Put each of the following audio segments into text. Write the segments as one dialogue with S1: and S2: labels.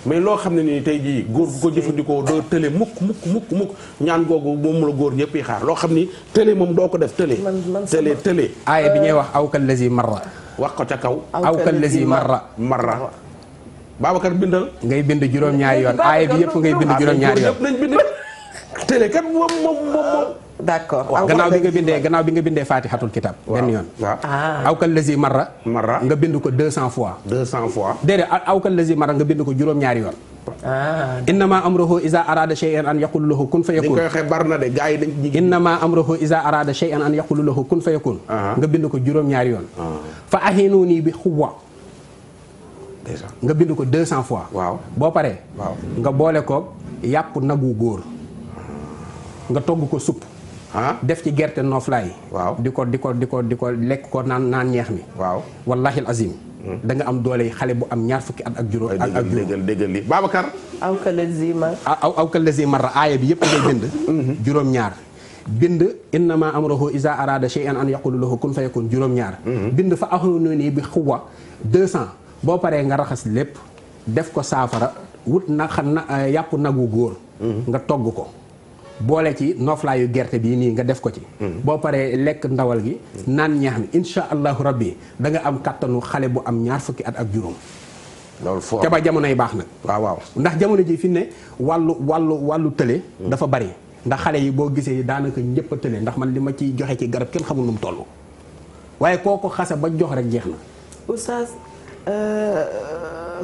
S1: mais loo xam ne nii tey jii góor gu ko jëfandikoo doo tële mukk ñaan googu moom la góor ñëpp yi xaar loo xam ni tële moom doo ko def tële. tële.
S2: aaya bi ñuy wax awkal lazi marra.
S1: wax ko ca kaw.
S2: awkal lazi marra.
S1: Babacar bindal.
S2: ngay bind juróom-ñaari yoon aaya bi yëpp ngay bind juróom-ñaari yoon.
S1: nañ bind tële kat moom.
S3: d'accord
S2: gannaaw bi nga bindee Fatihatul Kitab. benn yoon.
S1: waaw
S2: awkal lazi marra. nga bind ko 200 fois.
S1: 200 fois.
S2: déedéet awkal lazi marra nga bind ko juróom-ñaari yoon. innama amruhu iza arada shay'an an yaqulu lahu kun fayakun.
S1: dañ koy waxee bar na de gars yi dañ ci.
S2: innama amruhu iza arada shay'an an yaqulu lahu kun fayakun. nga bind ko juróom-ñaari yoon. fa ahinuni bi xuwa. nga bind ko 200 fois.
S1: waaw
S2: boo paree.
S1: waaw
S2: nga boole ko yàpp nagu góor. nga togg ko supp. def ci gerte nooflaay.
S1: waaw
S2: di ko lekk ko naan ñeex mi.
S1: waaw
S2: wallahi azim. da nga am doole xale bu am ñaar fukki at ak juróom. ak juróom
S1: déggal li Babacar.
S2: awkal lazi marra aaya bi yëpp ngay bind. juróom-ñaar. bind innama amruhu iza arada shay'an an yaqulu lahu kun fayakun juróom-ñaar. bind fa ahununi bi xuwa 200. boo paree nga raxas lépp def ko saafara wut yàpp nagu góor. nga togg ko. boole ci noflaayu gerte bii nii nga def ko ci. boo paree lekk ndawal gi. naan ñeex mi insha allahu rabbi da nga am kattanu xale bu am ñaar fukki at ak juróom.
S1: loolu foo
S2: ca ba jamonoy baax nag.
S1: waaw
S2: ndax jamono ji fi ne wàllu tële. dafa bari ndax xale yi boo gisee daanaka ñëpp a tële ndax man li ma ciy joxe ci garab kenn xamul nu mu toll. waaye koo ko xase ba jox rek jeex na.
S3: Oustaz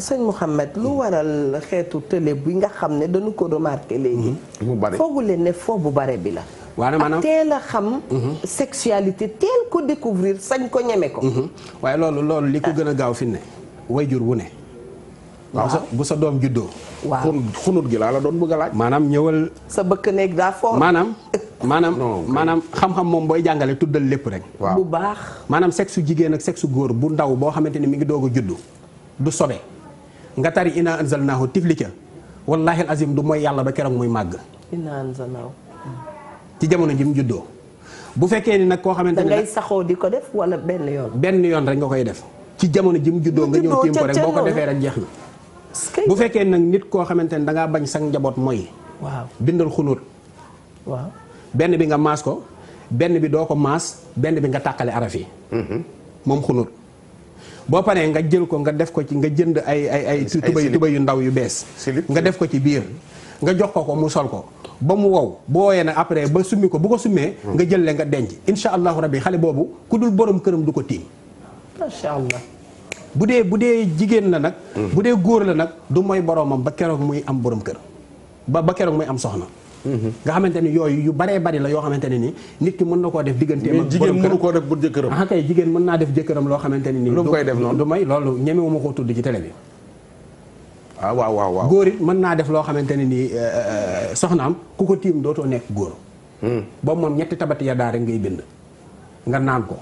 S3: sëñ Mouhamed lu waral xeetu télé bi nga xam ne dañu ko remarqué léegi.
S1: mu bari
S3: foogu leen ne foo bu bare bi la.
S2: waaw maanaam
S3: teel a xam. sexualité teel ko découvrir sañ ko ñeme ko.
S2: waaye loolu li ko gën a gaaw fi ne wayjur wu ne. waaw bu sa doom juddoo.
S3: waaw
S1: xunut gi laa la doon bëgg a laaj.
S2: maanaam ñëwal.
S3: sa bëkk néeg daa foor.
S2: maanaam xam-xam moom booy jàngale tuddal lépp rek.
S1: waaw
S3: bu baax.
S2: maanaam sexe jigéen ak sexe góor bu ndaw boo xamante ni mi ngi doog a juddu du sobe nga tari ina anzalnaahu tifli ca wallahi azim du mooy yàlla ba keroog muy màgg.
S3: ina anzalnaahu.
S2: ci jamono ji mu juddoo. bu fekkee ni nag koo xamante ni
S3: da ngay saxoo di ko def wala benn yoon.
S2: benn yoon rek nga koy def. ci jamono ji mu juddoo nga ñëw tiim ko rek boo ko defee rek jeex na. bu fekkee nag nit koo xamante ni da ngaa bañ sax njaboot mooy.
S3: waaw
S2: bindal xunóot.
S3: waaw
S2: benn bi nga maas ko benn bi doo ko maas benn bi nga tàqale araf yi. moom xunóot. boo paree nga jël ko nga def ko ci nga jënd ay tubay yu ndaw yu bees. nga def ko ci biir. nga jox ko mu sol ko ba mu wow bu woowee nag après ba summi ko bu ko summee. nga jël leen nga denc insha allahu rabbi xale boobu ku dul borom këram du ko tiim.
S3: macha allah.
S2: bu dee jigéen la nag. bu dee góor la nag du mooy boromam ba keroog muy am borom kër ba keroog muy am soxna. nga xamante ni yooyu yu baree bari la yoo xamante ne ni nit ki mën na koo def digganteem ak
S1: jigéen mënu koo def bu jëkkëram.
S2: ah kay jigéen mën naa def jëkkëram loo xamante ne ni.
S1: lu mu koy def noonu
S2: du may loolu ñemewuma koo tudd ci télé bi.
S1: waaw.
S2: góor it mën naa def loo xamante ne nii soxnaam ku ko tiim dootoo nekk góor. boobu moom ñetti tabati ya daa rek ngay bind. nga naan ko.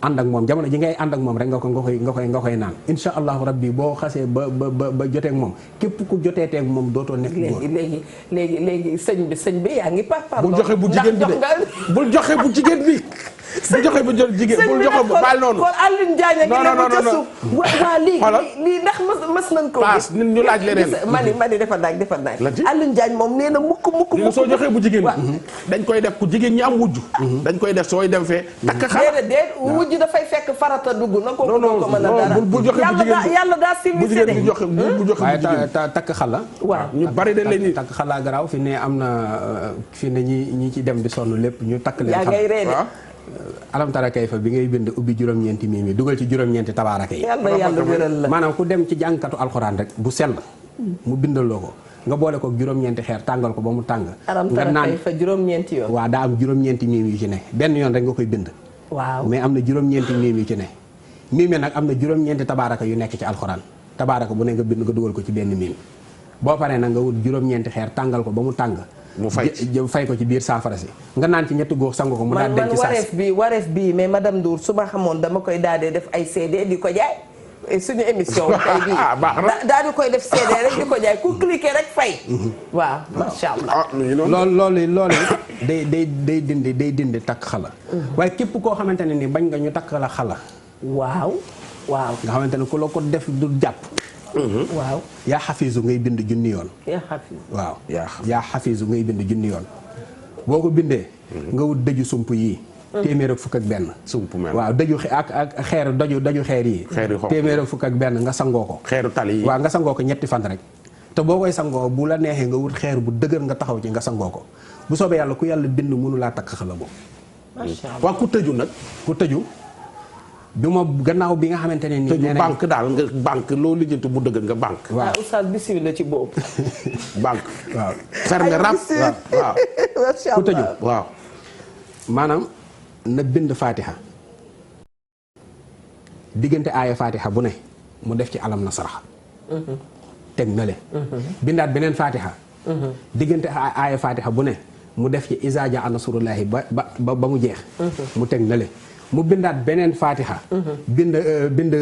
S2: ànd ak moom jamono ji ngay ànd ak moom rek nga koy naan insha allahu rabbi boo xasee ba jotee ak moom képp ku jotee teeg moom dootoo nekk góor.
S3: léegi sëñ bi yaa ngi par
S1: bul joxe bu jigéen bi de bul joxe bu jigéen bi. bu joxe bu jigéen bul joxe baal noonu.
S3: kon Alioune Diagne ak ne bu ca suuf. waa lii ndax mës nañ ko.
S1: paas nit ñu laaj leneen.
S3: mani dafa naaj. Alioune Diagne moom nee na mukk
S1: soo joxee bu jigéen bi. dañ koy def ku jigéen ñi am wujj. dañ koy def sooy dem fee. takk xala
S3: déedéet wujj dafay fekk farata dugg na ko. ko mën a dara
S1: bul joxe bu jigéen bi
S3: yàlla daa civilisé de.
S1: bu joxe bu jigéen
S2: waaye takk xala.
S3: waaw
S1: ñu bari de lañuy
S2: takk xala garaaw fi ne am na fi ne ñi ci dem di sonn lépp ñu takk leen.
S3: yaa ngay ree de.
S2: alam tara kayfa bi ngay bind ubbi juróom-ñeenti mii mi dugal ci juróom-ñeenti tabaaraka yi.
S3: yàlla wéral la.
S2: maanaam ku dem ci jàngkatu alxuraan rek bu sell. mu bindaloo ko nga boole ko juróom-ñeenti xeer tàngal ko ba mu tàng.
S3: alam tara kayfa juróom-ñeenti yoon.
S2: waaw daa am juróom-ñeenti miim yu ci ne benn yoon rek nga koy bind.
S3: waaw
S2: mais am na juróom-ñeenti miim yu ci ne. miim yi nag am na juróom-ñeenti tabaaraka yu nekk ci alxuraan tabaaraka bu ne nga bind nga dugal ko ci benn miim boo paree nag nga wut juróom-ñeenti xeer tàngal ko ba mu tàng.
S1: mu
S2: fay ko ci biir saafara si nga naan ci ñetti góox sangu ko mu daal denc ci saas
S3: wareef bi mais madame Ndour su ma xamoon dama koy daal di def ay CD di ko jaay suñu émission tey bii daal di koy def CD rek di ko jaay ku cliquer rek fay. waaw macha allah.
S2: loolu day dindi takk xala. waaye képp koo xamante ne ni bañ nga ñu takk la xala.
S3: waaw.
S2: nga xamante ne ku la ko def du jàpp.
S3: waaw
S2: yaa xafiisu ngay bind junni yoon.
S3: yaa xafiisu
S2: waaw yaa xafiisu ngay bind junni yoon. boo ko bindee. nga wut dëju sump yii. téeméer ak fukk ak benn.
S1: sump mel
S2: waaw dëju ak xeer daju xeer yi. téeméer ak fukk ak benn nga sangoo ko.
S1: xeeru tali yi
S2: waaw nga sangoo ko ñetti fan rek. te boo koy sangoo bu la neexee nga wut xeer bu dëgër nga taxaw ci nga sangoo ko bu soobee yàlla ku yàlla bind mënu laa takk xala boobu.
S3: macha allah
S1: waaw ku tëju nag.
S2: ku tëju bi ma gannaaw bi nga xamante ne nii.
S1: tëju banque daal nga banque loo lijjanti bu dëgër nga banque.
S3: waaw oustaz bisimilah ci boobu.
S1: banque.
S2: waaw
S1: ferme rap waaw.
S3: macha
S2: ku tëju
S3: allah
S1: waaw.
S2: maanaam na bind fatiha diggante aaya fatiha bu ne mu def ci alam nasrah teg na le bindaat beneen fatiha diggante aaya fatiha bu ne mu def ci izaa jaa nasrullaahi ba mu jeex mu teg na le mu bindaat beneen fatiha bind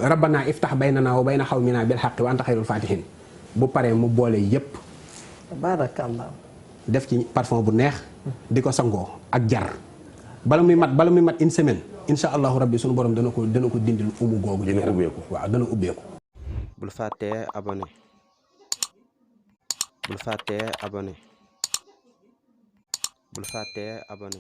S2: rabbana iftax baynana wa bayna xawmina bil xaqi wa anta xayrul fatihin bu paree mu boole yépp
S3: barakallah
S2: def ci parfum bu neex di ko sangoo ak jar bala muy mat une semaine insha allahu rabbi sunu borom dana ko dindil umu googu.
S1: dina ubbeeku
S2: waaw dana ubbeeku.
S4: bul fàttee abonné bul fàttee abonné